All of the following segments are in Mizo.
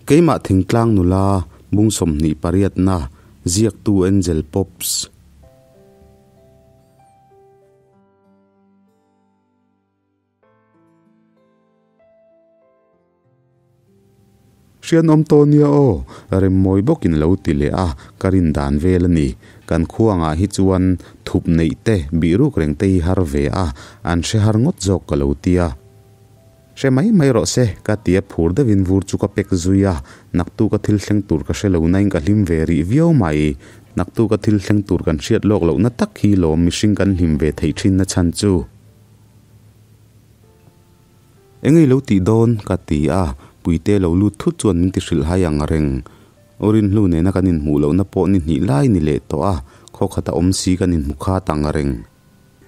Keimah thingtlang nula bung 28 na ziaktu Angel Pops. Hrian awm tawh nia aw, rem mawi bawkin lo ti leh a, ka rin dan vel a ni. Kan khuangah hi chuan thup neih te, bihruk reng te hi har ve a, an hre har ngawt zawk ka lo ti a. Hre mai mai rawh se, ka ti a phur deuhin vur chu ka pek zui a, naktuk a thil thleng tur ka hre lo nain ka hlim ve rih viau mai. Naktuk a thil thleng tur kan hriat lawk lohna tak hi lawm mihring kan hlim ve theih thin na chhan chu. Eng ei lo tih dawn? ka ti a, Puite lo lut thut chuan min ti hrilh hai ang reng. Urinhlu nena kan inhmuh lohna pawh ni hnih lai ni leh tawh a, khaw khata awm si kan inhmu khat ang reng.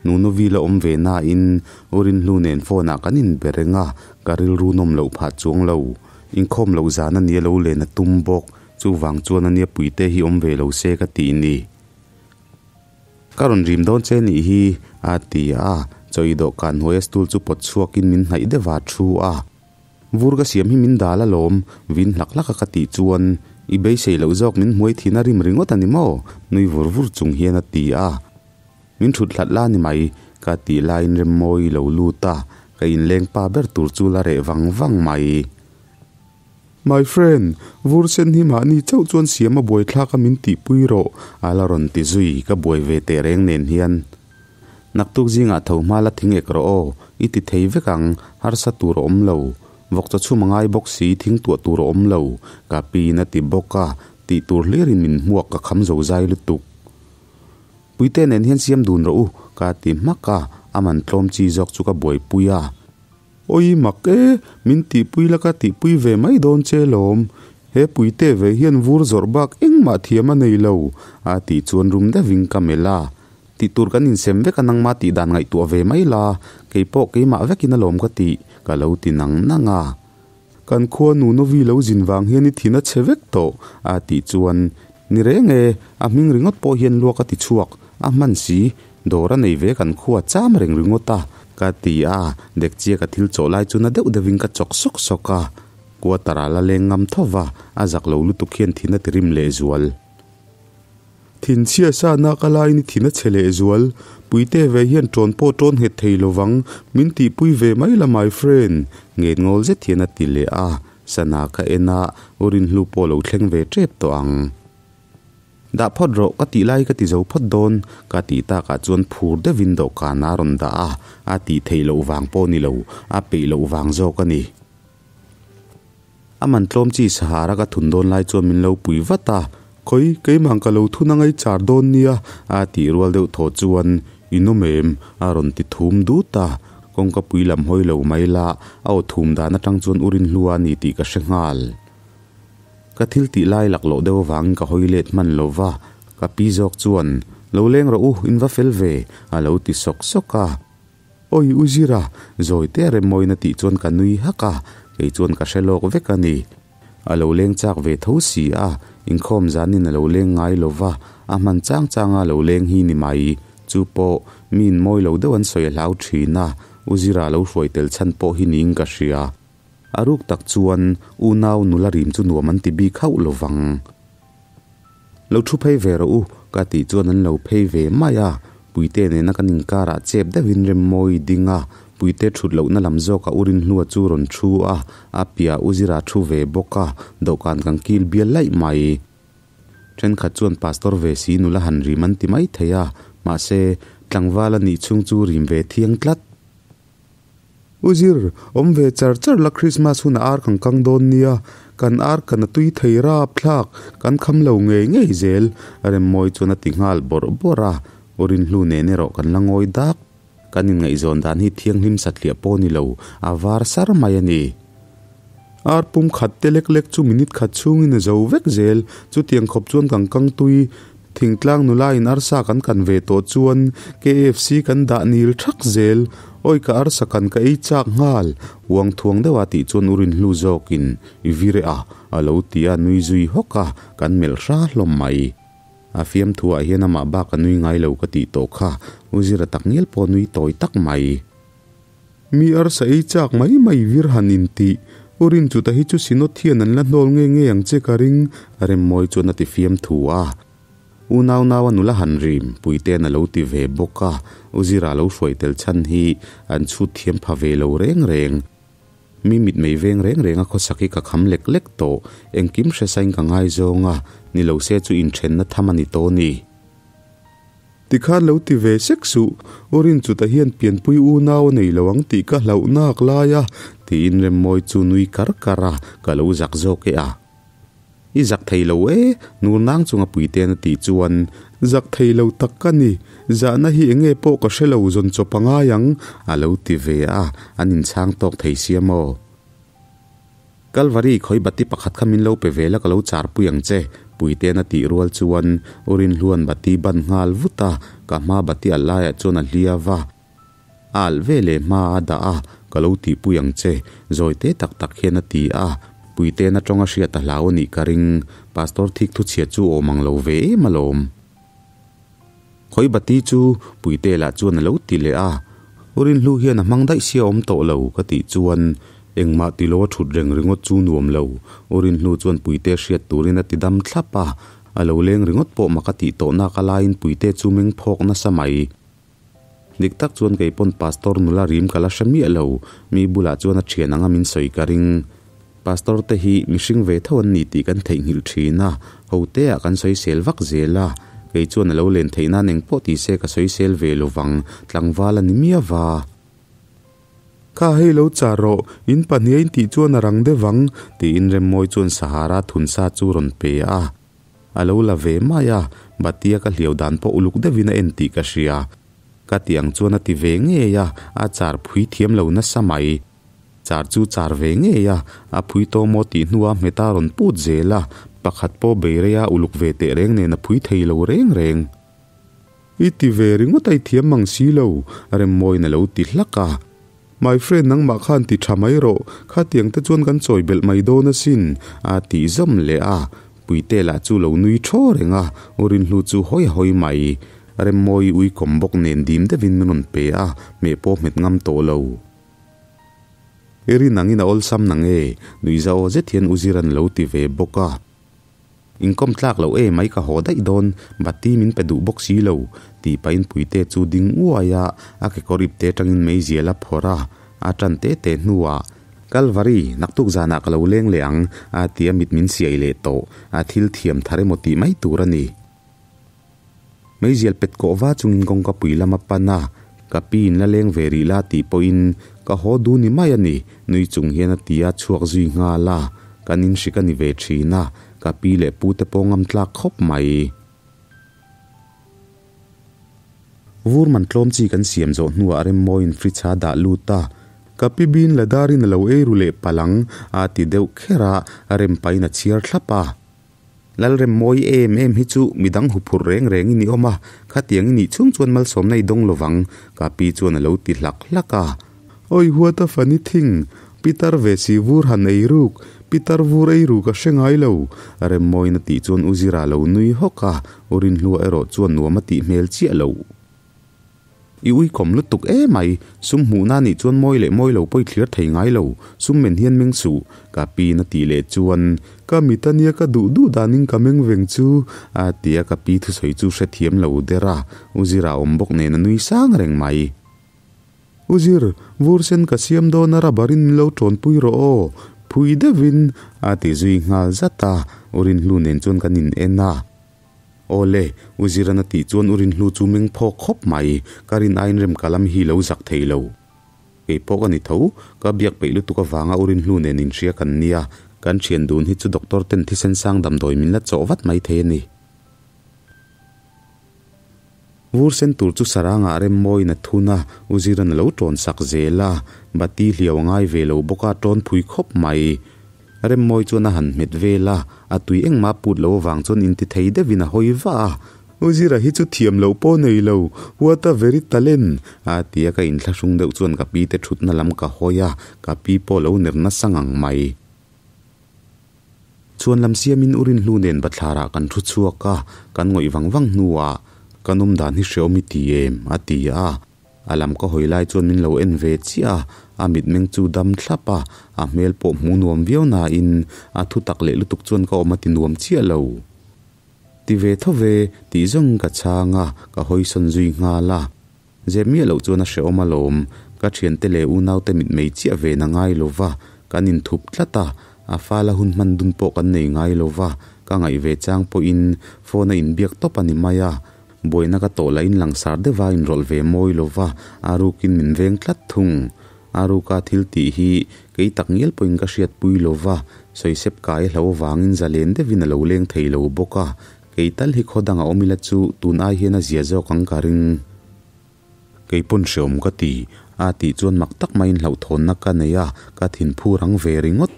Nunovi la awm ve nain Urinhlu nen phone ah kan inbe reng a, ka rilru nawm loh phah chuang lo. Inkhawm loh zan a nia lo len a tum bawk, chuvang chuan a nia Puite hi awm ve lo se ka tih ni. Ka rawn rim dawn che nih hi, a ti a, chaw i dawhkan hnuaia stool chu pawt chhuakin min hnaih deuh a thu a. Vur ka siam hi min dal alawm, vin hlak hlak a ka tih chuan, I beisei loh zawk min hmuai thin a rim ringawt a ni maw? nui vur vur chung hian a ti a. Min thut hlat la ni mai, ka tih laiin Remmawi lo lut a, ka inleng pa ber tur chu la reh vang vang mai. My friend, vur sen hi mahni chauh chuan siam a buaithlak a min tihpui rawh, a la rawn ti zui, ka buai ve teh reng nen hian. Naktuk zingah tho hma la thing ek rawh aw, i ti thei vek ang, harsa tur a awm lo. Vawk chaw chhum a ngai bawk si, thing tuah tur a awm lo, ka piin a ti bawk a, tih tur hlirin min hmuak ka kham zo zai lutuk. Puite nen hian siam dun rawh u, ka ti hmak a, a man tlawm chi zawk chu ka buaipui a. Awi mak e, min tihpui la ka tihpui ve mai dawn che lawm. He puite ve hian vur zawrh bak engmah thiam a nei lo, a tih chuan rum deuhin ka melh a. Tih tur kan insem vek a nangma tih dan ngaihtuah ve mai la, kei pawh keimah vekin alawm ka tih, ka lo ti nang nang a. Kan khua nu Novi lo zin vang hian i thin a chhe vek tawh, a tih chuan, Ni reng e, a hming ringawt pawh hian luak a ti chhuak, a hman si, dawr a nei ve kan khua cham reng ringawt a, ka ti a, dekchia ka thil chawh lai chu na deuh deuhin ka chawk sawk sawk a, quarter ah la leng ngam tho va, a zak lo lutuk hian thin a ti rim lehzual. Thinchhia sa nak a laiin i thin a chhe lehzual, Puite ve hian ṭawn pawh ṭawn nghet thei lovang, min tihpui ve mai la my friend, nget ngawl zet hian a ti leh a, Sana ka en a, u Rinhlu pawh lo thleng ve ṭep tawh ang. Dah phawt rawh, ka tih lai ka ti zo phawt dawn, ka tih takah chuan phur deuhin dawhkan a rawn dah a, a tih theih loh vang pawh ni lo, a peih loh vang zawk a ni. A man tlawm chi sahara ka thun dawn lai chuan min lo pui vat a, Khawi, keimah ka lo thun angai char dawn nia, a tih rual deuh thaw chuan, I nawm em? a rawn ti thum dut a, kawngka pui lam hawi lo mai la, a aw thum dan atang chuan u Rinhlua a ni tih ka hre nghal. Ka thil tih lai laklawh deuh avangin ka hawi let hman lo va, ka pi zawk chuan, Lo leng rawh u, in va fel ve, a lo ti sawk sawk a. Awi u Zira, zawi te remmawina tih chuan ka nui hak a, kei chuan ka hre lawk vek a ni. A lo leng chak ve tho si a, inkhawm zanin a lo leng ngai lo va, a hman chang changa lo leng hi ni mai. Chu pawh, miin mawi lo deuh an sawi a hlau thin a, u Zira lo hruai tel chhan pawh hi niin ka hria. A ruk tak chuan unau nula rim chu nuam an ti bik hauh lo vang. Lo thu phei ve rawh u, ka tih chuan an lo phei ve mai a, Puite nena kan inkarah chep deuhin Remmawi ding a, Puite thut lohna lam zawkah U Rinhlua chu rawn thu a, a piah U Zira thu ve bawk a, dawhkan kan kil bial laih mai. Thenkhat chuan Pastor ve si nula han rim an ti mai thei a, mahse, tlangval a nih chhung chu rim ve thiang tlat. U Zir, awm ve char char la Christmas hun a ar kan kang dawn nia, kan ar kan a tui thei rap thlak, kan kham lo ngei ngei zel, Remmawi chuan a ti nghal bawrh bawrh a, U Rinhlu nen erawh kan la ngawi dak. Kan inngaihzawn dan hi thianghlim satliah pawh ni lo, a var sar mai a ni. Ar pum khat te lek lek chu minute khat chhungin a zo vek zel, chutiang khawp chuan kan kang tui. Thingtlang nula in arsa kan kan ve tawh chuan KFC kan dah nil thak zel, awi ka arsa kan ka ei chak nghal, uang thuang deuha tih chuan u Rinhlu zawkin i vir e a, a lo ti a, nui zui hawk a, kan melh hra hlawm mai. A fiamthuah hian amah bak a nui ngai lo ka tih tawh kha, u Zira tak ngial pawh nui tawi tak mai. Mi arsa ei chak mai mai vir han intih. U Rinchuta hi chu Synod hian an la hnawl nge nge ang che ka ring, Remmawi chuan a ti fiamthu a. Unau nau a nula han rim, Puitean a lo ti ve bawk a, U Zira lo hruai tel chhan hi an chhut thiam pha ve lo reng reng. Mi mitmei veng reng reng a khawsak hi ka kham lek lek tawh, engkim hre sain ka ngaizawng a, ni lo se chu inthenna tham a ni tawh ni. Tikhan lo ti ve sek suh, U Rinchuta hian pianpui unau a nei lo ang tih ka hlauh nak lai a, tiin Remmawi chu nui kar kar a, ka lo zak zawk e a. I zak thei lo e, nur nang chunga Puitean a tih chuan, Zak thei lo tak ka ni, zahna hi enge pawh ka hre lo zawn chawp a ngai ang, a lo ti ve a, an inchhang tawk thei sia maw? Kalvari khawi bati pakhat kha min lo pe ve la ka lo char pui ang che, Puitean a tih rual chuan U Rinhluan bati ban nghal vut a, ka hma bati a laiah chuan a hliau va. A alh ve leh hma a dah a, ka lo tih pui ang che, zawi te tak tak hian a ti a, Puitean a tawng a hriat a hlau a nih ka ring, Pastor thik thu chhia chu awm ang lo ve em alawm. Khawi bati chu Puite lah chuan a lo ti leh a, U Rinhlu hian a hmang daih sia awm tawh lo ka tih chuan engmah ti lo a thut reng ringawt chu nuam lo, U Rinhlu chuan Puite hriat turin a ti dam thlap a, a lo leng ringawt pawh mak a tih tawh nak a laiin Puite chu meng phawk nasa mai. Dik tak chuan kei pawn Pastor nula rim ka la hre miah lo, mi bulah chuan a thian anga min sawi ka ring. Pastor te hi mihring ve tho an ni tih kan theihnghilh thin a, ho te ah kan sawisel vak zel a, kei chuan a lo len theih nan engpawh ti se ka sawisel ve lovang, tlangval a ni miau va. Kha hei lo char rawh, in pahniha in tih chuan a rang deuh ang, tiin Remmawi chuan Sahara thunsa chu rawn pe a. A lo la ve mai a, Batia ka hliau dan pawh uluk deuhin a en tih ka hria. Ka ti ang chuan a ti ve ngei a, a char phui thiam lo nasa mai. Char chu char ve ngei a, a phui tawh maw tih hnuah hmeta rawn put zel a, pakhat pawh beireia uluk ve teh reng nen a phui thei lo reng reng. I ti ve ringawt a i thiam mang si lo, Remmawiin a lo ti hlak a. My friend nangmah khan ti tha mai rawh, khatiang te chuan kan chawi belh mai dawn asin, a tih zawm leh a. Puite lah chu lo nui thaw reng a, U Rinhlu chu hawi a hawi mai. Remmawii ui kawm bawk nen dim deuhin min rawn pe a, hmeh pawh hmet ngam tawh lo. I rin angin a awlsam nang e, nuihza aw zet hian U Zira'n lo ti ve bawk a. Inkawm tlak loh e mai ka haw daih dawn, bati min pe duh bawk si lo, tih pahin Puite chu ding uai a, a kekawr ipte atangin meizial a phawrh a, a tan te te hnuah, Kalvari, naktuk zanah ka lo leng leh ang, a ti a mit min siai leh tawh, a thil thiam thar emaw tih mai tur a ni. Meizial pet kawh va chungin kawngka pui lam a pan a, ka pi in la leng ve rih la tih pawhin ka haw duh ni mai a ni, nui chung hian a ti a chhuak zui nghal a, kan in hrik a ni ve thin a, ka pi leh pu te pawh ngam tlak khawp mai. Vur man tlawm chi kan siam zawh hnuah Remmawiin fridge a dah lut a, ka pi bin la darin a lo ei ru leh palh ang a ti deuh kher a, rem pahin a chhiar thlap a. Lalremmawi em em hi chu midang huphurh reng reng i ni awm a, khatiang i nih chhung chuan malsawmna i dawng lovang, ka pi chuan a lo ti hlak hlak a. Awi what a funny thing, Pitar ve si vur han ei ruk, Pitar vur ei ruk a hre ngai lo, Remmawiin a tih chuan U Zira lo nui hawk a, U Rinhlua erawh chuan nuam a tih hmel chiah lo. I uikawm lutuk e mai, sum hmuhna nih chuan mawi leh mawi lo pawi thlir thei ngai lo, sum men hian meng suh, ka piin a tih leh chuan, Ka mit a nia ka duh duh danin ka meng veng chu, a ti a ka pi thusawi chu hrethiam lo der a, U Zira awm bawk nen a nui sang reng mai. U Zir, vur sen ka siam dawn a rubber in min lo tawnpui rawh aw, phui deuhin, a ti zui nghal zat a, U Rinhlu nen chuan kan in en a. Aw le, U Ziran a tih chuan U Rinhlu chu meng phawk khawp mai, ka rin aiin rem ka lam hi lo zak thei lo. Kei pawh ka ni tho, ka biak peih lutuk avanga U Rinhlu nen inhria kan nia, kan thian dun hi chu doctor ten thisen sang damdawi min la chawh vat mai thei a ni. Vur sen tur chu sarangah rem mawiin a thun a, U Ziran a lo tawn sak zel a, bati hliau a ngai ve lo bawk a, tawn phui khawp mai. Remmawi chuan a han hmet vel a, a tui engmah put lo avang chuan inti thei deuhin a hawi vah a. U Zira hi chu thiam loh pawh nei lo, what a very talent! a ti a, ka inthlahrung deuh chuan ka pi te thutna lam ka hawi a, ka pi pawh lo ner nasa ngang mai. Chhuan lam siamin U Rinhlu nen bathlarah kan thu chhuak a, kan ngawih vang vang hnuah, Kan awm dan hi hreawm i ti em? a ti a. A lam ka hawi lai chuan min lo en ve chiah a, a mitmeng chu dam thlap a, a hmel pawh hmuh nuam viau nain a thu tak leh lutuk chuan ka awm a ti nuam chiah lo. Ti ve tho ve tih zawng ka chhang a, ka hawi sawn zui nghal a. Zep miah loh chuan a hrehawm alawm, ka thiante leh unaute mitmei chiah ve na ngai lo va, kan inthup tlat a, a fala hun hman dun pawh kan nei ngai lo va, ka ngaih ve chang pawhin phone a inbiak tawp a ni mai a, buaina ka tawh lahin langsar deuha inrawlh ve mawi lo va, a rukin min veng tlat thung. A ruka thil tih hi kei tak ngial pawhin ka hriatpui lo va, sawisep kai a hlo avangin zalen deuhin a lo leng thei lo bawk a, Kei tal hi khaw dangah awm ila chu tun ai hian a zia zawk ang ka ring. Kei pawn hreawm ka ti, a tih chuan mak tak maiin hlauhthawnna ka nei a, ka thinphu rang ve ringawt.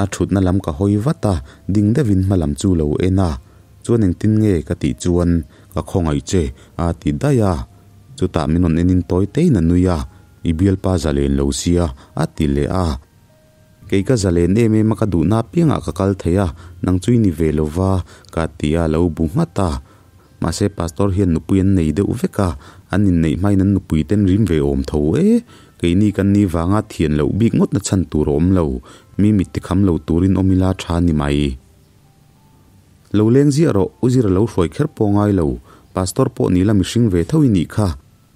A thutna lam ka hawi vat a, ding deuhin hma lam chu lo en a, chuan engtin nge ka tih chuan ka khawngaih che, a ti daih a. Chutah min rawn enin tawi tein a nui a, i bialpa zalen lo sia, a ti leh a. Kei ka zalen em em a ka duhna apiangah ka kal thei a, nang chu i ni ve lo va, ka ti a, lo bu nghat a. Mahse Pastor hian nupui an nei deuh vek a, an inneih hmain an nupui ten rim ve awm tho e. Keini kan ni vanga thian loh bik ngawtna chhan tur a awm lo, mi mit tikham lo turin awm ila tha ni mai. Lo leng ziah rawh, u zira lo hruai kher pawh ngai lo, Pastor pawh ni la mihring ve tho i nih kha.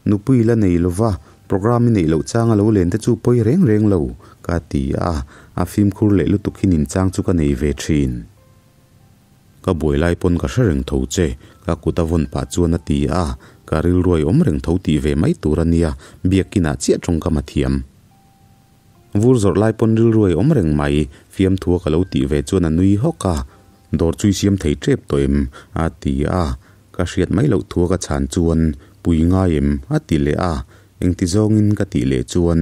Nupui la nei lova, programme i neih loh changa lo len te chu pawi reng reng lo, ka ti a, a fimkhur leh lutuk hi nin chang chu ka nei ve thin. Ka buai lai pawn ka hre reng tho che, ka kut a vawn pah chuan a ti a, ka rilruai awm reng tho tih ve mai tur a nia, biakinah chiah tawngkam a thiam. Vur zawrh lai pawn rilruai awm reng mai, fiamthua ka lo tih ve chuan a nui hawk a, dawr chu i siam thei tep tawh em? a ti a, ka hriat mai loh thua ka chhan chuan pui ngai em? a ti leh a, engti zawngin ka tih leh chuan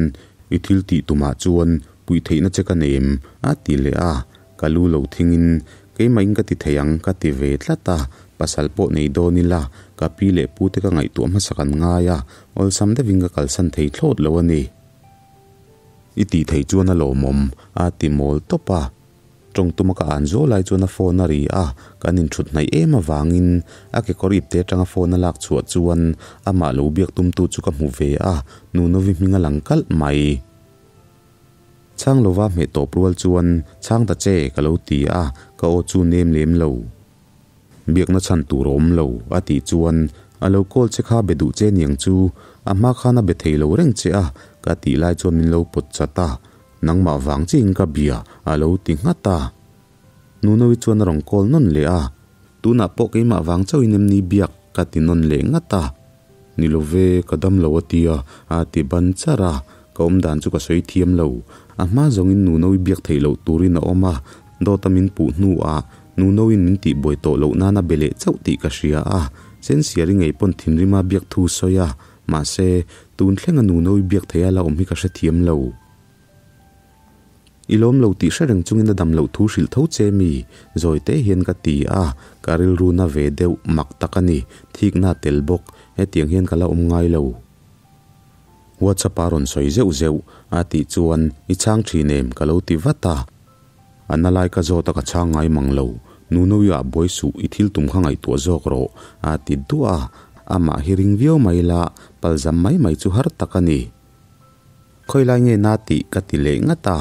i thil tih tumah chuan puih theihna che ka nei em? a ti leh a, ka lu lo thingin keimahin ka ti thei ang ka ti ve tlat a, pasal pawh nei dawn ila ka pi leh pute ka ngaihtuah hmasak an ngai a, awlsam deuhin ka kalsan thei thlawt lo a ni. I tih theih chuan a lawmawm, a ti mawl tawp a. Tawng tuma ka an zuau lai chuan a phone a ri a, kan inthut hnaih em avangin a kekawr ipte atanga phone a lak chhuah chuan amah lo biak tumtu chu ka hmu ve a, Nunovi hming a lang kalh mai. Chhang lova hmeh tawp rual chuan chhang ta che ka lo ti a, ka aw chu nem lem lo. Biakna chhan tur a awm lo, a tih chuan, A lo call che kha be duh che niang chu, a hma khan a be thei lo reng che a, ka tih lai chuan min lo pawt chat a, Nangmah vang chiin ka bia, a lo ti nghat a. Nunoui chuan a rawn call nawn leh a, Tunah pawh keimah vang chauhin em ni biak? ka ti nawn leh nghat a. Ni lo ve, ka dam lo a tia, a ti ban char a, ka awm dan chu ka sawi thiam lo. A hma zawngin Nunoui biak theih loh turin a awm a, dawta min puh hnuah Nunoin min tih buai tawh loh nana be leh chauh tih ka hria a, Sensiari ngei pawn thinrima biak thu sawi a, mahse, tun thlenga Nunoui biak theih a la awm hi ka hrethiam lo. I lawm lo tih hre reng chungin a dam loh thu hrilh tho che mi? Zawi te hian ka ti a, ka rilru na ve deuh mak tak a ni, thikna a tel bawk, hetiang hian ka la awm ngai lo. WhatsApp a rawn sawi zeuh zeuh a tih chuan i chhang thin em ka lo ti vat a, a na lai ka zawt a ka chhang ngai mang lo, Nunoia ah buai suh i thil tum kha ngaihtuah zawk rawh a ti duah a, amah hi ring viau mai la palzam mai mai chu har tak a ni. Khawi lai nge na tih ka ti leh ngat a,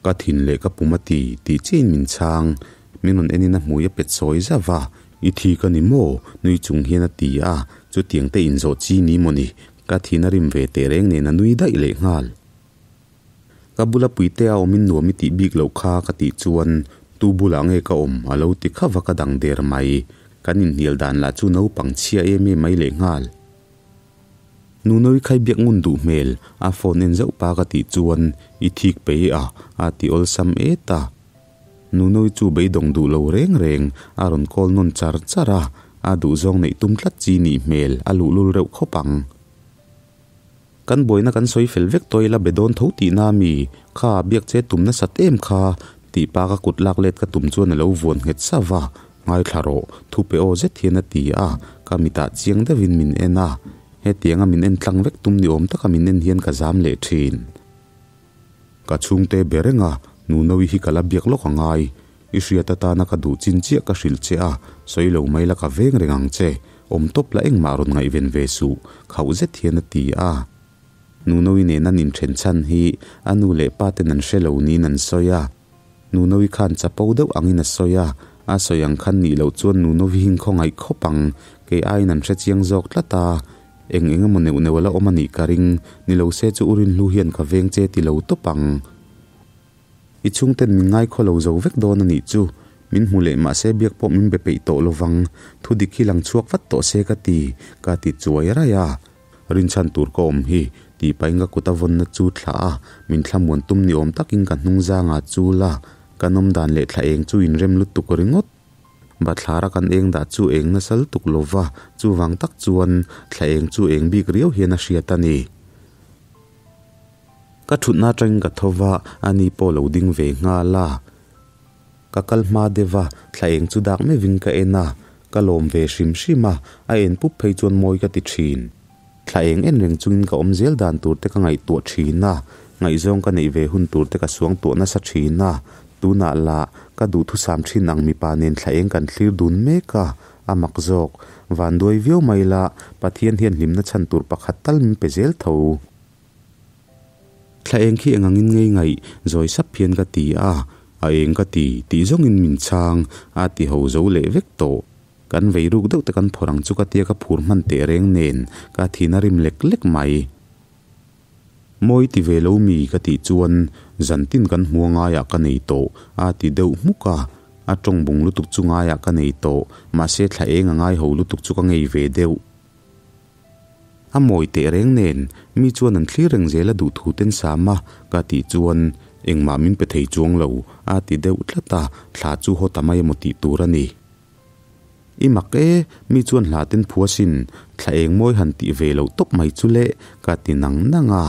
ka thin leh ka pum a ti tih chiahin min chhang. Min rawn enin a hmui a pet sawi zauh va, I thi ka ni maw? nui chung hian a ti a, chutiang te inzawh chi ni maw ni? Ka thin a rim ve teh reng nen a nui daih leh nghal. Ka bula puite a awmin nuam i tih bik loh kha ka tih chuan tu bulah nge ka awm a lo ti khauh va ka dang der mai. Kan inhnial dan lah chu naupang chhia em em mai leh nghal. Nunawi khai biak ngun duh hmel, a phone en zauh pa ka tih chuan i thik pei a, a ti awlsam et a. Nunawi chu beidawng duh lo reng reng, a rawn call nawn char char a, a duhzawng neih tum tlat chi nih hmel a luhlul reuh khawp ang. Kan buaina kan sawi fel vek tawh ila be dawn tho tihna mi, kha biak che tum nasat em kha, tih pa ka kut lak let ka tum chuan a lo vuan nghet sauh a. Ngaithla rawh, thu pe aw zet hian a ti a, ka mitah chiang deuhin min en a, hetianga min en tlang vek tum ni awm taka min en hian ka zam leh thin. Ka chhungte be reng a, Nunoui hi ka la biak lawk a ngai, i hriat atana ka duh chin chiah ka hrilh che a, sawi lo mai la ka veng reng ang che. Awm tawp la engmah rawn ngaihven ve suh, khauh zet hian a ti a. Nunoui nen an inthen chhan hi a nu leh pa ten an hre lo niin an sawi a. Nunoui khan chapo deuh angin a sawi a, a sawi ang khan nih loh chuan Nunovi hi khawngaih khawp ang, kei aiin an hre chiang zawk tlat a. Eng eng emaw neuh neuh a la awm a nih ka ring, ni lo se chu u Rinhlu hian ka veng che ti lo tawp ang. I chhungten min ngaikhaw lo zo vek dawn a nih chu. Min hmu leh mahse biak pawh min be peih tawh lovang. Thu dik hi lang chhuak vat tawh se ka ti, ka ti chuai raih a. Rinchhan tur ka awm hi, tih pahin ka kut a vawnna chu thlah a, min thlamuan tum ni awm takin ka hnung zangah chul a, ka nawm dan leh thla eng chu inrem lutuk ringawt. Bathlara kan eng dah chu eng nasa lutuk lova, chuvang tak chuan thla eng chu eng bik riau hian a hriat a ni. Ka thutna atangin ka tho va, ani pawh lo ding ve nghal a. Ka kal hma deuh a, thla eng chu dak meuhin ka en a, ka lawm ve hrim hrim a, a en pup phei chuan mawi ka ti thin. Thla eng en reng chungin ka awm zel dan tur te ka ngaihtuah thin a, ngaihzawng ka neih ve hun tur te ka suangtuah nasa thin a, tunah lah ka duhthusam thin ang mipa nen thla eng kan thlir dun mek a, a mak zawk. Vanduai viau mai la, Pathian hian hlimna chhan tur pakhat tal min pe zel tho. Thla eng khi eng angin ngei ngaih zawi sap hian ka ti a, a eng ka ti tih zawngin min chhang a ti ho zo leh vek tawh. Kan vei ruk deuh te kan phawrh ang chu ka tia ka phur hman teh reng nen ka thin a rim lek lek mai. Mawi ti ve lo mi ka tih chuan zantin kan hmu angaiah ka nei tawh a ti deuh hmuk a, a tawng bung lutuk chu ngaiah ka nei tawh mahse thla eng a ngai ho lutuk chu ka ngei ve deuh. A mawi teh reng nen, mi chuan an thlir reng zel a duh thu ten sam a, ka tih chuan engmah min pe thei chuang lo, a ti deuh tlat a, thla chu haw ta mai emaw tih tur a ni. I mak e, mi chuan hla ten phua sin, thla eng mawi han tih ve loh tawp mai chu le, ka ti nang nang a.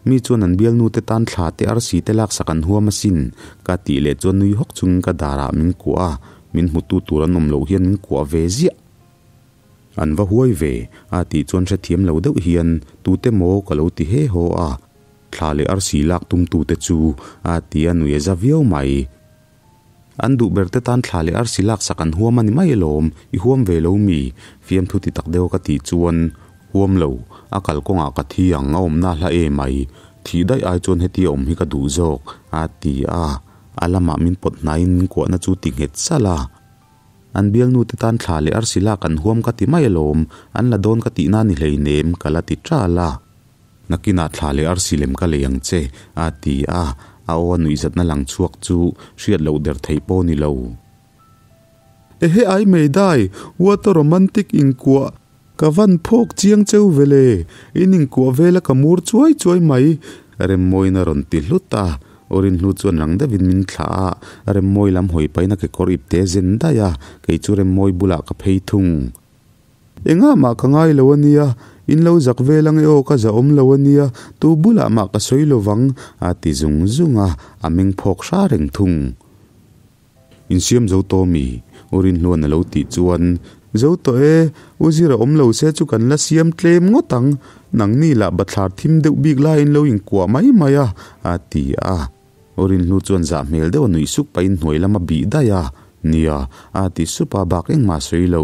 Mi chuan an bialnu te tan thla te arsi te laksak an huam asin, ka tih leh chuan nui hawk chungin ka darah min kuah a, min hmutu tur an awm loh hian min kuah ve ziah. An va huai ve, a tih chuan hrethiam lo deuh hian tute maw ka lo ti he haw a, thla leh arsi lak tumtute chu a ti a nui a za viau mai. An duh ber te tan thla leh arsi lak sak an huam a ni mai alawm, i huam ve lo mi? Fiamthu ti tak deuh ka tih chuan, Huam lo, a kalkawngah ka thi ang a awmna hla e mai, thih daih ai chuan hetia awm hi ka duh zawk, a ti a, a lamah min pawt hnaiin min kuahna chu ti nghet salh a. An bialnu te tan thla leh arsi lak an huam ka ti mai alawm, an la dawn ka tihna ni hleinem ka la ti ṭal a. Nakinah thla leh arsi lem ka lei ang che, a ti a, a aw a nuihzatna lang chhuak chu hriat loh der theih pawh ni lo. Ehe ai mai dai, what a romantic inkuah, ka van phawk chiang cheu vele, in inkuah vela ka mur chuai chuai mai, Remmawiin a rawn ti hlut a, Awrin hnu chuan rang deuhin min thlah a, Remmawi lam hawi pahin a kekawr ip te zen daih a, kei chu Remmawi bulah ka phei thung. Engah mah ka ngai lo a nia, in lo zak vel ange aw ka zahawm lo a nia, tu bulah mah ka sawi lo vang, a ti zung zung a, a meng phawk hra reng thung. Insiam zo tawh mi? U Rinhluan a lo tih chuan, Zo tawh e, U Zira awm lo se chu kan la siam tlem ngawt ang, nangni lah bathlar thim deuh bik laiin lo inkuah mai mai a, a ti a. U Rinhlu chuan zah hmel deuh a nuih sup pahin hnuai lam a bih daih a, Nia, a ti sup a, bak engmah a sawi lo.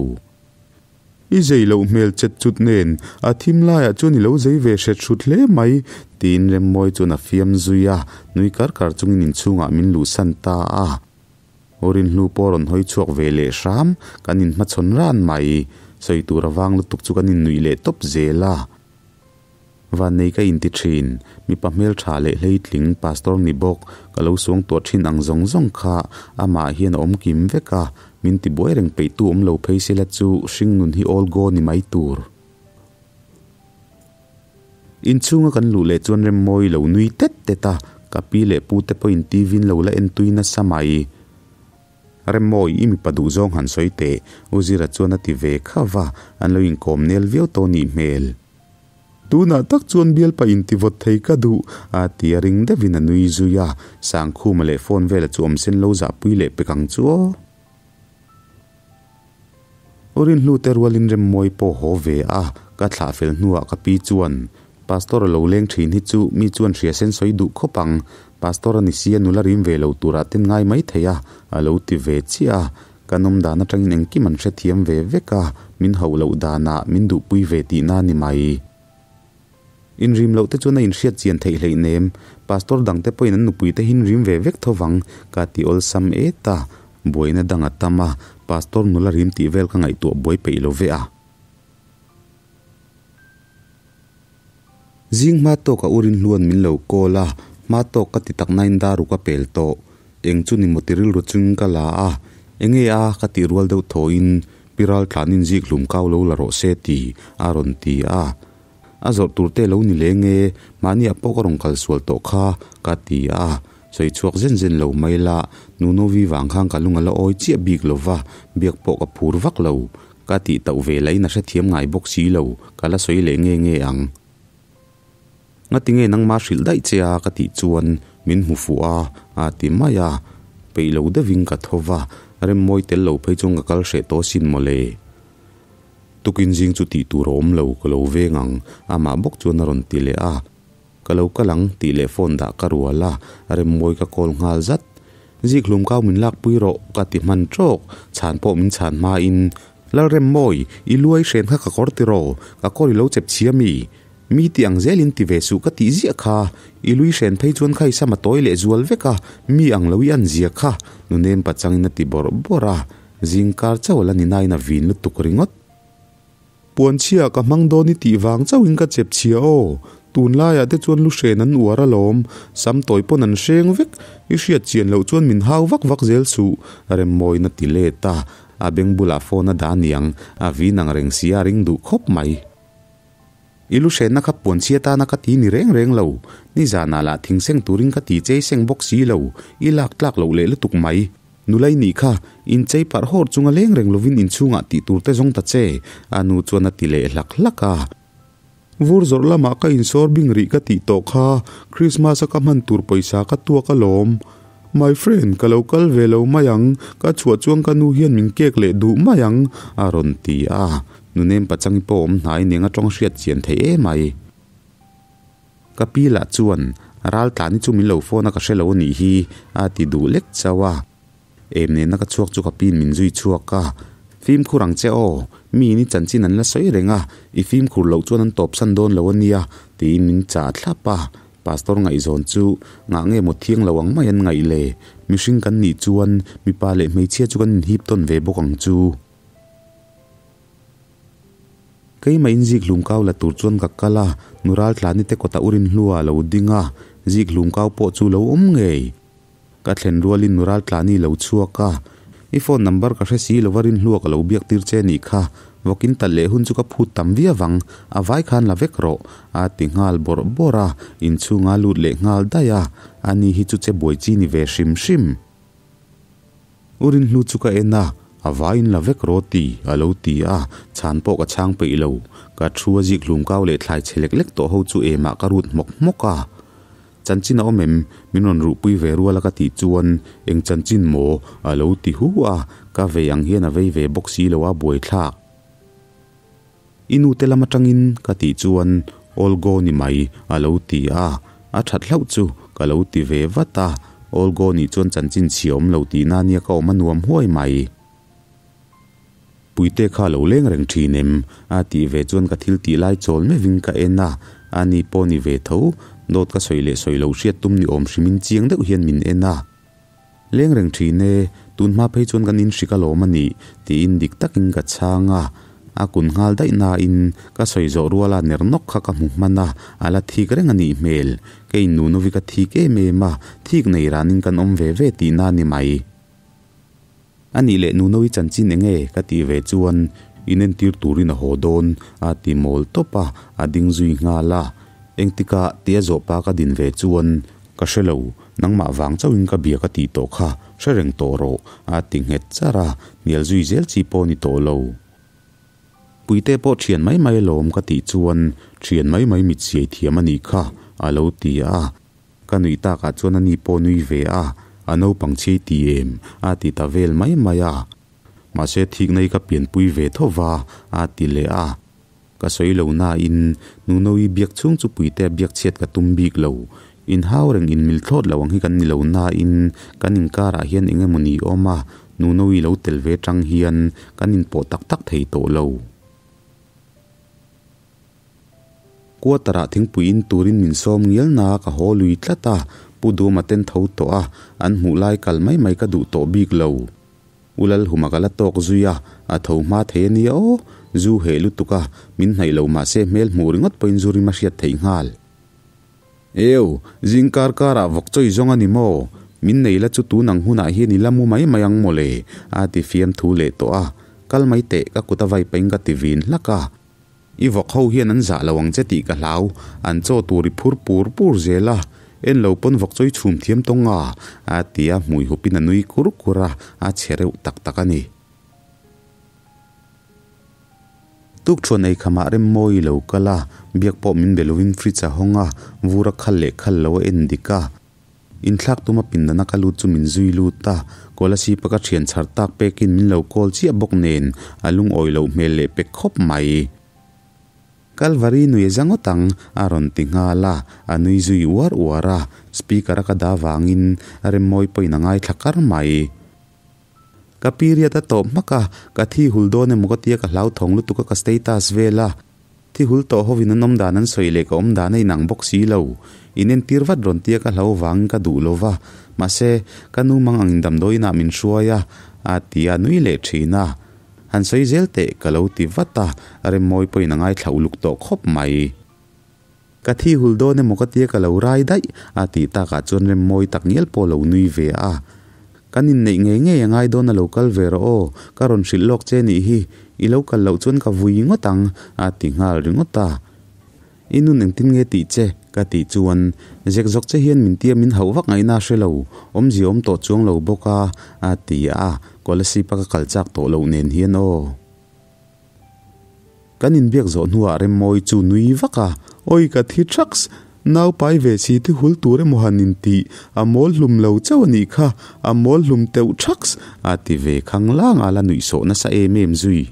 I zei loh hmel chet chut nen a thim laiah chuan i lo zei ve hret hrut hle mai, tiin Remmawi chuan a fiam zui a, nui kar kar chungin inchhungah min luhsan ta a. Rinhlu pawh rawn hawi chhuak ve leh hram, kan inhmachhawn ran mai. Sawi tur avang lutuk chu kan innuih leh tawp zel a. Vannei ka inti thin, mipa hmeltha leh hleitling pastor ni bawk, ka lo suangtuah thin ang zawng zawng kha amah hian a awm kim vek a, min tibuai reng peihtu awm lo phei sela chu hringnun hi all go ni mai tur. Inchhunga kan luh leh chuan Remmawi lo nui tet tet a, ka pi leh pu te pawhin TV in lo la entui nasa mai. Remmawi, i mipa duh zawng han sawi teh, U Zira chuan a ti ve khauh a, an lo inkawm nel viau tawh nih hmel. Tunah tak chuan bialpa intivawt thei ka duh, a ti a ring deuhin a nui zui a, Sangkhuma leh phone vela chu awm sen lo zahpui leh pek ang chu aw. U Rinhlu te rualin Remmawi pawh haw ve a, ka thlah fel hnuah ka pi chuan, Pastor a lo leng thin hi chu mi chuan hria sen sawi duh khawp ang, Pastor a ni sia nula rim ve lo turah ten ngai mai thei a, a lo ti ve chiah a. Kan awm dan atangin engkim an hrethiam ve vek a, min hauh loh danah min duhpui ve tihna a ni mai. Inrim loh te chuan a inhriat chian theih hleihnem, Pastor dangte pawhin an nupuite hi inrim ve vek tho vang, ka ti awlsam et a. Buaina dang a tam a, Pastor nula rim tih vel ka ngaihtuah buai peih lo ve a. Zing hma tawk a urin hluan min lo call a, hma tawk ka ti tak nain dar uk a pel tawh. Eng chu ni maw ti rilru chungin ka la a, enge a ka tih rual deuh thawhin Pi Raltlanin zik hlum kau lo la rawh se ti a rawn ti a. A zawrh tur te lo ni leng e, mahniah pawh ka rawn kal sual tawh kha ka ti a, sawi chhuak zen zen lo mai la, Nunovi vang khan ka lung a la awi chiah bik lo va, biak pawh ka phur vak lo. Ka tih tauh ve lahin a hrethiam ngai bawk si lo, ka la sawi leh nge nge ang. Ngati nge nangmah hrilh daih che a ka tih chuan min hmu fuh a, a ti mai a. Peih lo deuhin ka tho va, Remmawi tel lo phei chuan ka kal hreh tawh asin mawle. Tukin zing chu tih tur a awm lo, ka lo veng ang, amah bawk chuan a rawn ti leh a. Ka lo kal ang tih leh phone dah ka rual a, Remmawi ka call nghal zat. Zikhlum kau min lakpui rawh ka ti hman tawk, chhan pawh min chhan hmain, Lalremmawi, i luai hren kha ka kawr tiraw, ka kawr i lo chep chhia mi? Mi ti ang zelin ti ve suh ka tih ziah kha, i lui hren phei chuan kha i sam a tawi leh zual vek a, mi ang lo i an zia kha, nunem pachangin a ti bawrh bawrh a, zingkar chauh a la ni nain a vin lutuk ringawt. Puanchhia ka hmang dawn i tih vang chauhin ka chep chhia aw. Tunlaiah te chuan lu hren an uar alawm, sam tawi pawn an hreng vek, i hriat chian loh chuan min hau vak vak zel suh, Remmawiin a ti let a, a beng bulah phone a dah aniang, a vin ang reng sia a ring duh khawp mai. I lu hrenna kha puanchhia tana ka ti ni reng reng lo, nizanah lah thing seng turin ka ti chei seng bawk si lo, i lak tlak loh leh lutuk mai. Nulai nih kha, inchei parh hawr chunga leng reng lovin inchhungah tih tur te zawng ta che, a nu chuan a ti leh hlak hlak a. Vur zawrh lamah ka insawr bing rih ka tih tawh kha, Christmas a ka hman tur pawisa ka tuak alawm. My friend, ka lo kal ve lo mai ang, ka chhuah chuan ka nu hian min kek leh duh mai ang, a rawn ti a. Nunem pachang i pawh awm hnai nen a tawng hriat chian theih em ai. Ka pi lah chuan, Raltlani chu min lo phone a ka hre lo a nih hi, a ti duh lek chauh a. Em nena ka chhuak chu ka piin min zui chhuak a, Fimkhur ang che aw, mi in i chanchin an la sawi reng a, i fimkhur loh chuan an tawpsan dawn lo a nia, tiin min chah thlap a. Pastor ngaihzawn chu ngah nge maw thiang lo ang mai an ngaih le? Mihring kan nih chuan mipa leh hmeichhia chu kan inhip tawn ve bawk ang chu. Keimah in zik hlum kau la tur chuan ka kal a, nu Raltlani te kawtah urin hlua a lo ding a, zik hlum kau pawh chu lo awm ngei. Ka thlen rualin nu Raltlani lo chhuak a, I phone number ka hre si lova rinhlua ka lo biak tir che nih kha, vawkin talh leh hun chu ka phut tam viau ang, a vai khan la vek rawh, a ti nghal bawrh bawrh a, inchhunga lut leh nghal daih a, ani hi chu che buai chi ni ve hrim hrim. U Rinhlu chu ka en a, a vaiin la vek rawh ti, a lo ti a, chhan pawh ka chhang peih lo. Ka thu a zik hlum kau leh thlai chhe lek lek tawh ho chu emah ka rut hmawk hmawk a. Chanchin a awm em? Min rawn ruhpui ve rual a ka tih chuan, Eng chanchin maw? a lo ti hu a, ka vei ang hian a vei ve bawk si lo a, buaithlak. I nu te lam atangin ka tih chuan All go ni mai a lo ti a, a that hlauh chu ka lo ti ve vat a, All go nih chuan chanchin chhia awm lo tihna nia ka awm a nuam huai mai. Puite kha a lo leng reng thin em? a tih ve chuan ka thil tih lai chawl meuhin ka en a, a ni pawh ni ve tho, dawt ka sawi leh sawi lo hriat tum ni awm hrimin chiang deuh hian min en a. Leng reng thin e, tun hma phei chuan kan inhrik alawm a nih, tiin dik takin ka chhang a. A kun nghal daih nain ka sawi zawh ruala ner nawk kha ka hmu hman a, a la thik reng a nih hmel. Kei Nunovi ka thik em em a, thik nei ranin kan awm ve ve tihna a ni mai. A nih leh Nunovi chanchin eng nge ka tih ve chuan inentir turin a haw dawn a ti mawl tawp a, a ding zui nghal a. Engtikah tia zawh pa ka din ve chuan Ka hre lo, nangmah vang chauhin ka bia ka tih tawh kha, hre reng tawh rawh, a ti nghet char a, hnial zui zel chi pawh ni tawh lo. Puite pawh thian mai mai alawm ka tih chuan, Thian mai mai mit siai thiam a nih kha, a lo ti a. Ka nuih takah chuan ani pawh nui ve a, a naupang chhiai ti em, a ti ta vel mai mai a. Mahse thikna hi ka pianpui ve tho va, a ti leh a. Ka sawi lo nain Nunoui biak chhung chu Puitea biak chhiat ka tum bik lo. Inhau reng inmil thlawt lo ang hi kan ni lo nain kan inkarah hian eng emaw ni awm a, Nuno-i lo tel ve tang hian kan inpawh tak tak thei tawh lo. Quarter-ah thingpui in turin min sawm ngial na ka haw lui tlat a, Pu Duma ten tho tawh a, an hmuh lai kal mai mai ka duh tawh bik lo. U Lalhuma ka la tawk zui a, a tho hma thei a nia aw, zu heh lutuk a, min hnaih lo mahse hmel hmuh ringawt pawhin zu rim a hriat theih nghal. Eu, zing kar karah vawk chawi zawng a ni maw? Min nei la chu tun ang hunah hian i la mu mai mai ang maw le? a ti fiamthu leh tawh a. Kal mai teh, ka kut a vai pahin ka ti vin hlak a. I vawk ho hian an zah lo ang che tih ka hlau, an chaw tur i phur pur pur zel a, en lo pawn vawk chawi chhum thiam tawng a, a ti a, hmui hupin a nui kur kur a, a che reuh tak tak a ni. Tukṭhuan ei khamah Remmawi lo kal a, biak pawh min be lovin fridge a hawng a, vur a khal leh khal lo a en dik a. Inthlak tuma pindana ka lut chu min zui lut a, Kolasib-a ka ṭhian chhar tak pekin min lo call chiah bawk nen a lungawi loh hmel leh pek khawp mai. Kalvari nui a za ngawt ang, a rawn ti nghal a, a nui zui uar uar a, speaker a ka dah vangin Remmawi pawhin a ngaithla kar mai. Ka period a tawp hmak a, ka thi hul dawn emaw ka tia ka hlauthawng lutuk a ka status vel a. Thi hul tawh hovin an awm dan an sawi leh ka awm dan a inang bawk si lo. In entir vat rawn tia ka hlau vangin ka duh lo va. Mahse, ka nu mang angin damdawiin ah min hruai a, a ti a nui leh thin a. Han sawi zel teh ka lo ti vat a, Remmawi pawhin a ngaithla uluk tawh khawp mai. Ka thi hul dawn emaw ka tia ka lo rai daih a tih takah chuan Remmawi tak ngial pawh lo nui ve a. Kan inneih ngei ngei a ngai dawn a lo kal ve rawh aw, ka rawn hrilh lawk che nih hi, i lo kal loh chuan ka vui ngawt ang a ti nghal ringawt a. I nun engtin nge tih che? ka tih chuan zek zawk che hian min tia min hauh vak ngaihna a hre lo, awmzia awm tawh chuang lo bawk a a ti a, Kolasib a ka kal chak tawh loh nen hian aw. Kan inbiak zawh hnuah Remmawi chu nui vak a, Awi ka thi thaks, nau pai ve si thi hul tur emaw han intih, a mawl hlum lo chauh a nih kha, a mawl hlum teuh thaks, a ti ve khang lang a la nuihsawh nasa em em zui.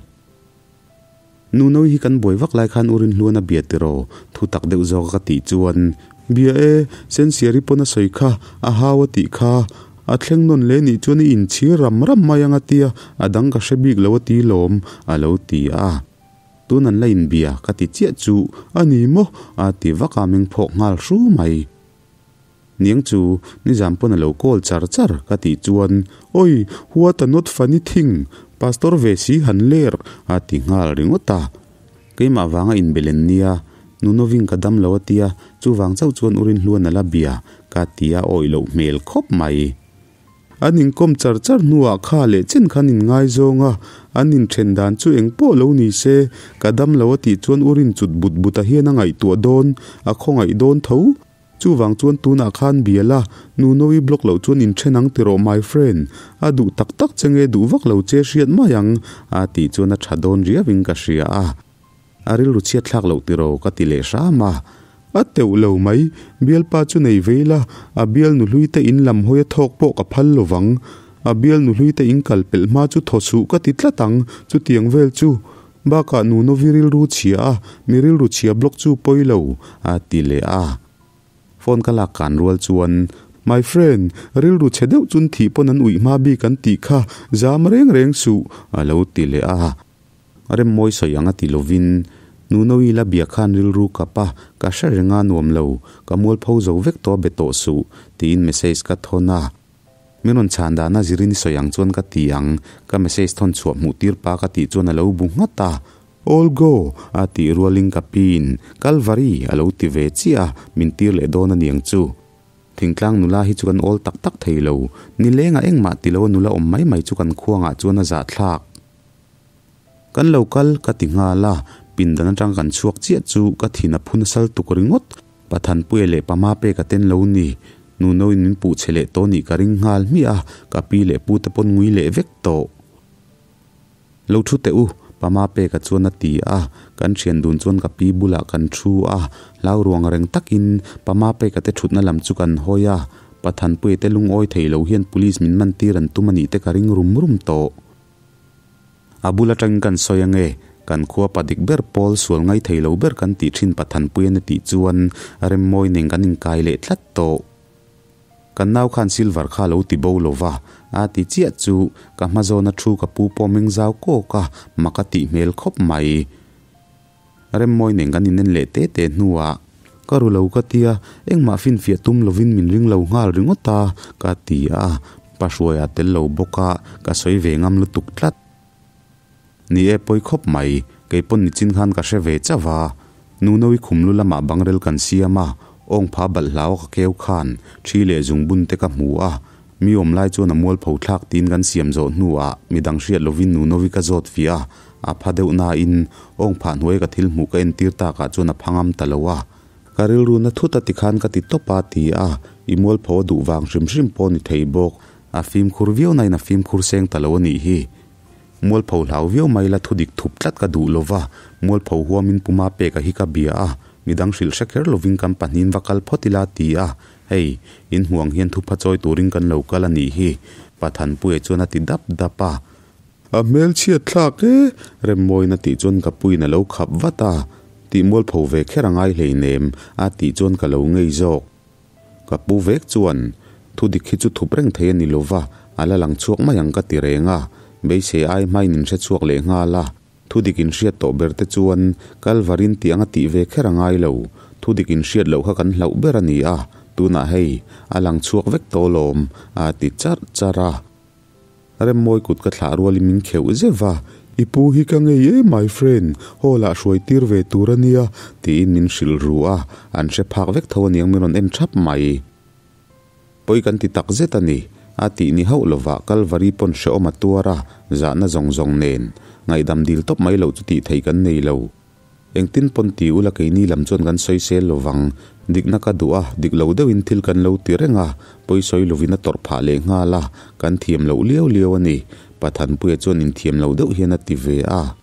Nunawi hi kan buai vak lai khan u Rinhluan a bia tiraw, thu tak deuh zawk a ka tih chuan, Bia e, Sensiari pawn a sawi kha, a hau a tih kha, A thleng nawn leh nih chuan i inchhir ram ram mai ang a tia, a dang ka hre bik lo a ti lawm, a lo ti a. Tun an la inbia ka ti chiah chu a ni maw? a ti vak a, meng phawk nghal hru mai. Niang chu nizan pawn a lo call char char ka tih chuan, Oi, what a not funny thing, Pastor ve si han ler, a ti nghal ringawt a. Keimah vanga inbelen nia, Nunovin ka dam lo a tia, chuvang chauh chuan u Rinhluan a la bia, ka ti a awih loh hmel khawp mai. An inkawm char char hnuah kha leh chen khan inngaizawng a, an inthen dan chu eng pawh lo ni se, ka dam lo a tih chuan u Rinchut but but a hian a ngaihtuah dawn, a khawngaih dawn tho. Chuvang chuan tunah khan bia la, Nuno-i block loh chuan inthen ang tiraw my friend, a duh tak tak che nge duh vak lo che hriat mai ang, a tih chuan a tha dawn riauin ka hria a. A rilru chhiat thlak loh tiraw ka ti leh hram a. A teuh lo mai, bialpa chu nei vei la, a bial nuhlui te in lam hawi a thawk pawh ka phal lo vang. A bial nuhlui te in kal pelh hma chu thaw suh ka ti tlat ang, chutiang vel chu. Bakah Nunovi rilru chhia a, mi rilru chhia block chu pawi lo, a ti leh a. Phone ka lak kan rual chuan, My friend, rilru chhe deuh chun thih pawn an uih hma bik an tih kha, zam reng reng suh, a lo ti leh a. Remmawi sawi ang a ti lovin, Nunovi la bia khan rilru kap a, ka hre reng a nuam lo, ka mualpho zo vek tawh a be tawh suh, tiin message ka thawn a. Min rawn chhan dana zirin i sawi ang chuan ka ti ang, ka message thawn chhuah hmuh tir pa ka tih chuan a lo bu nghat a. All go! a tih rualin ka piin Kalvari a lo ti ve chiah a, min tir leh dawn a niang chu. Thingtlang nula hi chu kan awl tak tak thei lo, nilengah engmah ti lo a nula awm mai mai chu kan khuangah chuan a zahthlak. Kan lo kal ka ti nghal a, pindan atang kan chhuak chiah chu ka thin a phu nasal tuk ringawt. Pathanpuia leh Pama pek a ten lo ni. Nuno in min puh chhe leh tawh nih ka ring nghal hmiah a, ka pi leh pu te pawn ngui leh vek tawh. Lo thu teh u, Pama pek a chuan a ti a, kan thian dun chuan ka pi bulah kan thu a, hlau ruang reng takin Pama pek a te thutna lam chu kan hawi a, Pathanpuia te lungawi thei lo hian police min man tir an tum a nih te ka ring rum rum tawh. A bul atangin kan sawi ange, kan khua pa dik ber pawl sual ngai thei lo ber kan tih thin Pathanpuian a tih chuan Remmawi nen kan inkai leh tlat tawh. Kan nau khan silver kha lo ti bo lo va, A ti chiah chu ka hma zawna thu ka pu pawh meng zau kawk a, mak a tih hmel khawp mai. Remmawi nen kan inen leh te te hnuah ka ru lo ka tia, engmah finfiah tum lovin min ring lo nghal ringawt a, ka ti a, pa hruaia tel lo bawk a, ka sawi ve ngam lutuk tlat. Ni e, pawi khawp mai, kei pawn nichin khan ka hre ve chauh a, Nunawi khumlu lamah bangrel kan siam a, awng pha balh hlau a ka keu khan thi leh zungbun te ka hmu a, mi awm lai chuan a mualpho thlak tiin kan siam zawh hnuah midang hriat lovin Nunawi ka zawt fiah a, a pha deuh nain awng phah hnuai ka thil hmuh ka entir takah chuan a pha ngam ta lo a. Ka rilru na thut a tikhan ka ti tawp a ti a, i mualpho a duh vang hrim hrim pawh ni thei bawk, a fimkhur viau nain a fimkhur seng ta lo a nih hi. Mualpho hlau viau mai la thudik thup tlat ka duh lova, mualpho huamin puma peka hi ka bia a, midang hrilh hre kher lovin kan pahnihin va kal phawt ila ti a, hei, in hmuh ang hian thupha chawi turin kan lo kal a nih hi, Pathanpuia chuan a ti dap dap a. A hmelchhiat thlak e, Remmawina tih chuan ka puiin a lo khap vat a, tih mualpho ve kher a ngai hleinem a tih chuan ka lo ngei zawk. Ka pu vek chuan, Thu dik hi chu thup reng thei a ni lova, a la lang chhuak mai ang ka ti reng a. Beisei ai hmain in hre chhuak leh nghal a. Thu dik in hriat tawh ber te chuan Kalvarin tih anga tih ve kher a ngai lo. Thu dik in hriat loh kha kan hlauh ber a ni a, tunah hei, a lang chhuak vek tawh lawm, a ti charh charh a. Remmawi kut ka thlah rualin min kheuh zeuh a, I pu hi ka ngei e my friend, hall ah hruai tir ve tur a nia, tiin min hrilh ru a, an hre phak vek tho aniang min rawn en thap mai. Pawi kan ti tak zet a ni, a tih ni hauh lovah Kalvari pawn hrehawm a tuar a, zahna zawng zawng nen. Ngaihdam dil tawp mai loh chu tih theih kan nei lo. Engtin pawn ti ula keini lam chuan kan sawi sel lovang. Dikna ka duh a, dik lo deuhin thil kan lo ti reng a, pawi sawi lovin a tawrh phah leh nghal a, kan thiam loh liau liau a ni. Pathanpuia chuan inthiam lo deuh hian a ti ve a.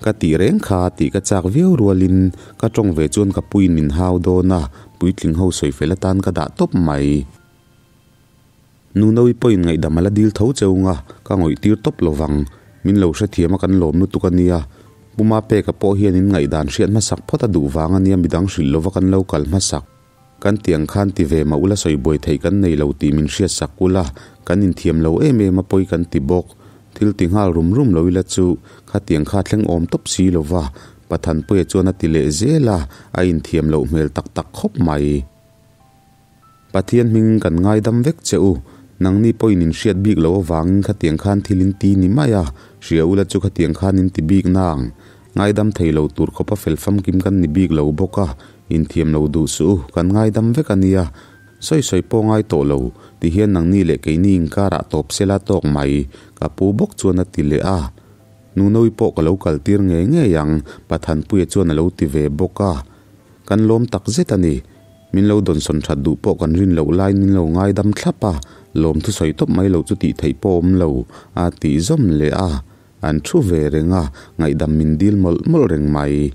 Ka tih reng kha tih ka chak viau rualin ka tawng ve chuan ka puiin min hau dawn a, puitling ho sawi fel atan ka dah tawp mai. Nunawi pawhin ngaihdam a la dil tho cheung a, ka ngawih tir tawp lo vang. Min lo hrethiam a kan lawm lutuk a nia. Pu Mapeka pawh hian in ngaihdan hriat hmasak phawt a duh vang a nia midang hrilh lova kan lo kal hmasak. Kan tiang khan ti ve mah ula sawi buai theih kan nei lo tih min hriatsak ula, kan inthiam lo em em a pawi kan ti bawk. Thil ti nghal rum rum lo ila chu khatiang kha thleng awm tawp si lova, Pathanpuia chuan a ti leh zel a, a inthiam loh hmel tak tak khawp mai. Pathian hming kan ngaidam vek che u. Nangni pawhin in hriat bik loh avangin khatiang khan thil in ti ni mai a, hria ula chu khatiang khan in ti bik nang. Ngaidam thei lo tur khawpa fel famkim kan ni bik lo bawk a, inthiam lo duh suh u, kan ngaidam vek a nia. Sawi sawi pawh ngai tawh lo, ti hian nangni leh keini inkarah tawp sela tawk mai, ka pu bawk chuan a ti leh a. Nunawi pawh ka lo kaltir ngei ngei ang, Pathanpuia chuan a lo ti ve bawk a. Kan lawm tak zet a ni. Min lo dawnsawn that duh pawh kan rin loh laiin min lo ngaidam thlap a, lawm thusawi tawp mai lo chu tih theih pawh awm lo, a tih zawm leh a. An thu ve reng a, ngaihdam min dil mawlh mawlh reng mai.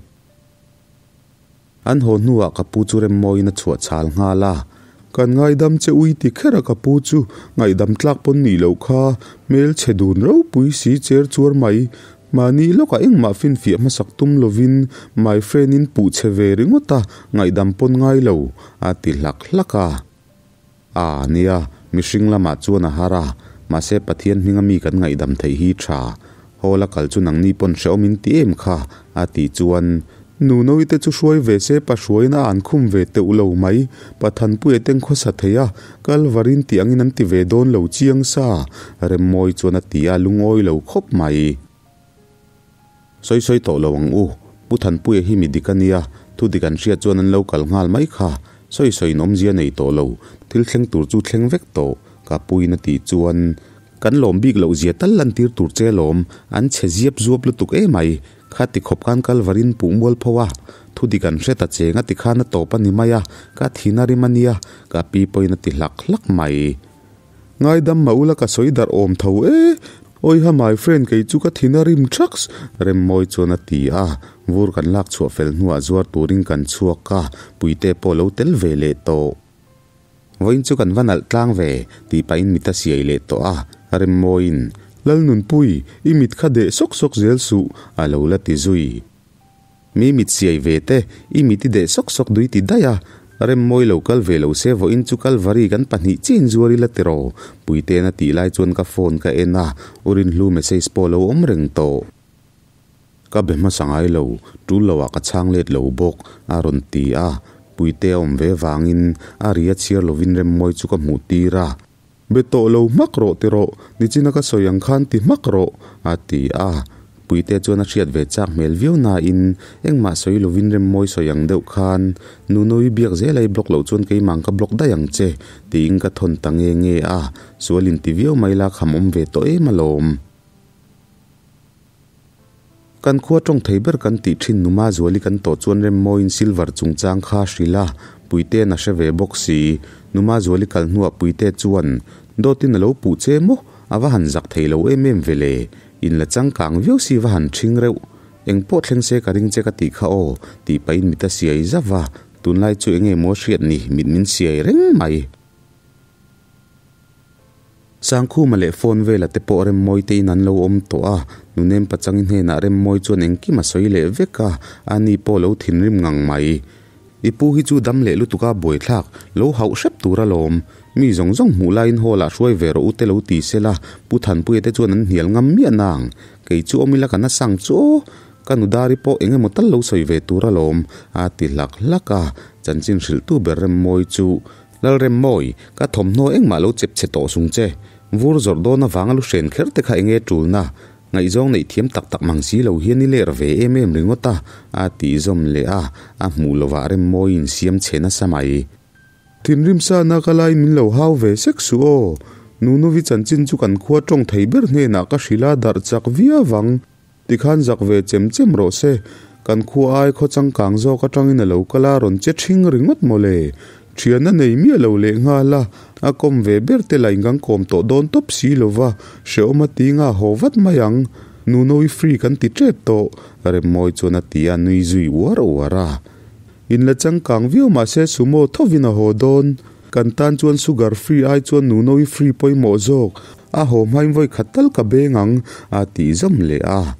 An haw hnuah ka pu chu remmawiin a chhuah chhal nghal a. Kan ngaidam che ui ti kher a ka pu chu ngaihdam tlak pawn nih loh kha, hmelchhe dun ropui si cher chuar mai. Mahni lawkah engmah finfiah hmasak tum lovin my friend in puh che ve ringawt a, ngaihdam pawn ngai lo, a ti hlak hlak a. A, nia, mihring lamah chuan a har a, mahse Pathian hminga mi kan ngaihdam theih hi tha. Hall a kal chu nangni pawn hrehawm in ti em kha, a tih chuan Nunawi te chu hruai ve se pa hruaiin a an khum ve teuh lo mai. Pathanpuia ten khawsa thei a, Kalvarin tih angin an ti ve dawn lo chiang sa, Remmawi chuan a ti a, lungawi lo khawp mai. Sawi sawi tawh lo ang u, Pu Thanpuia hi mi dik a nia, thu dik an hriat chuan an lo kal nghal mai kha, sawi sawiin awmzia nei tawh lo, thil thleng tur chu thleng vek tawh, ka puiin a tih chuan kan lawm bik loh zia tal lantir tur che lawm, an chhe ziap zuap lutuk emai, Kha ti khawp khan Kalvarin puh mual pho a, thu dik an hre ta cheng a ti khan a tawp a ni mai a, ka thin a rim a nia, ka pi pawhin a ti hlak hlak mai. Ngaidam mah ula ka sawi darh awm tho e, Awiha my friend kei chu ka thin a rim thaks, Remmawi chuan a ti a, vur kan lak chhuah fel hnuah zuar turin kan chhuak a, Puite pawh lo tel ve leh tawh. Vawiin chu kan va nalh tlang ve, tih pahin mit a siai leh tawh a, Remmawiin, Lalnunpui, i mit kha deh sawk sawk zel suh, a lo la ti zui. Mi mit siai ve te, i mit i deh sawk sawk dui ti daih a, Remmawi lo kal ve lo se vawiin chu Kalvari kan pahnih chiin zuar ila tiraw? Puite'n a tih lai chuan ka phone ka en a, U Rinhlu message pawh a lo awm reng tawh. Ka be hmasa ngai lo, tul loah ka chhang let lo bawk, a rawn ti a. Puite a awm ve vangin a ri a chhiar lovin Remmawi chu ka hmuh tir a. Be tawh lo hmak rawh ti rawh, nichina ka sawi ang khan ti hmak rawh, a ti a. Puite chuan a hriat ve chak hmel viau nain engmah sawi lovin Remmawi sawi ang deuh khan, Nunoui biak zel a i block loh chuan keimah ka block daih ang che, tiin ka thawn ta nge nge a. Sual inti viau mai la kham awm ve tawh em alawm. Kan khua tawng thei ber kan tih thin Numa Zuali kan tawh chuan Remmawiin silver chungchang kha a hrilh a, Puite'n a hre ve bawk si. Numa Zuali kal hnuah Puite chuan, Dawtin a lo puh che maw? A va han zak thei lo em em ve le. In la changkang viau si va han ṭhing reuh. Eng pawh thleng se ka ring che ka tih kha aw, tih pahin mit a siai zauh va, tunlai chu enge maw hriat ni, mit min siai reng mai. Sangkhuma leh phone vela te pawh Remmawi te in an lo awm tawh a, Nunem Pachangi hnenah Remmawi chuan engkim a sawi leh vek a, ani pawh lo thinrim ngang mai. I pu hi chu dam leh lutuk a buaithlak, lo hauh hrep tur alawm. Mi zawng zawng hmuh laiin hall ah hruai ve rawh u te lo ti se la, Pu Thanpuia te chuan an hnial ngam miah nang. Kei chu awm ila ka na sang chu aw, ka nudari pawh eng emaw tal lo sawi ve tur alawm, a ti hlak hlak a, chanchin hrilhtu ber Remmawi chu Lalremmawi, ka thawmhnaw engmah lo chep chhe tawh sung che. Vur zawrh dawn avanga lu hren kher te kha enge tulna? Ngaihzawng neih thiam tak tak mang si lo hian i ler ve em em ringawt a, a tih zawm leh a, a hmuh lovah Remmawiin siam chhe nasa mai. Thinrim sana ka laiin min lo hau ve sek suh aw. Nunuvi chanchin chu kan khua tawng thei ber hnenah ka hrilh a darh chak viau ang. Tikhan zak ve chem chem rawh se, kan khua ai khaw changkang zawk atangin a lo kal a rawn che ṭhing ringawt maw le? Ṭhian a nei miah lo leh nghal a, a kawm ve ber te lah in kan kawm tawh dawn tawp si lo va, hrehawm a ti nga haw vat mai ang. Nunoui free kan ti ṭep tawh, Remmawi chuan a ti a, nui zui uar uar a. In la changkang viau mah se sumo thovin a haw dawn. Kan tan chuan sugar free ai chuan Nunoui free pawimawh zawk. A haw hmain vawi khat tal ka beng ang, a tih zawm leh a.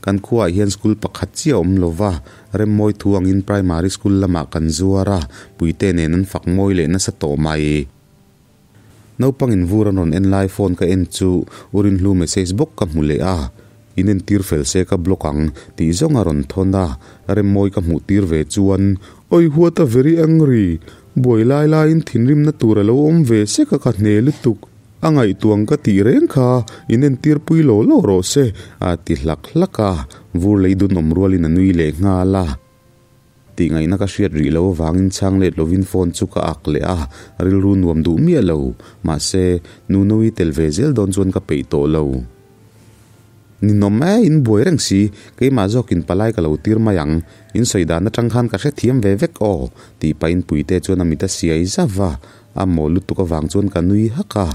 Kan khuaah hian school pakhat chiah a awm lo va, Remmawi thu angin primary school lamah kan zuar a, puite nen an fak mawi leh nasa tawh mai. Naupangin vur an rawn en lai phone ka en chu U Rinhlu message bawk ka hmu leh a, in entir fel se ka block ang tih zawng a rawn thawn a, Remmawi ka hmuh tir ve chuan, Oi what a very angry, buai lai laiin thinrimna tur a lo awm ve sek a ka hne lutuk. A ngaihtuang ka tih reng kha in entir pui law law rawh se, a ti hlak hlak a, vur lei dun awm rualin a nui leh nghal a. Tih ngaihna ka hriat rih lo avangin chhang let lovin phone chu ka ak leh a, rilru nuam duh miah lo. Mahse, Nunoui tel ve zel dawn chuan ka peih tawh lo. Ninawm e, in buai reng si, keimah zawkin palai ka lo tir mai ang, in sawi dan atang khan ka hrethiam ve vek aw, tih pahin Puite chuan a mit a siai zauh a, A mawl lutuk avang chuan ka nui hak a,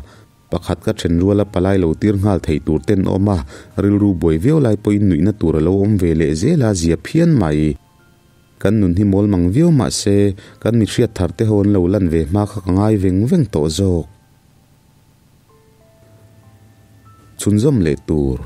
pakhat ka then ruala palai lo tir nghal thei tur ten awm a, rilru buai viau lai pawhin nuihna tur a lo awm ve leh zel a, zia phian mai. Kan nun hi mawl mang viau mah se, kan mi hriat thar te ho an lo lan ve hma kha ka ngai veng veng tawh zawk. Chhunzawm leh tur.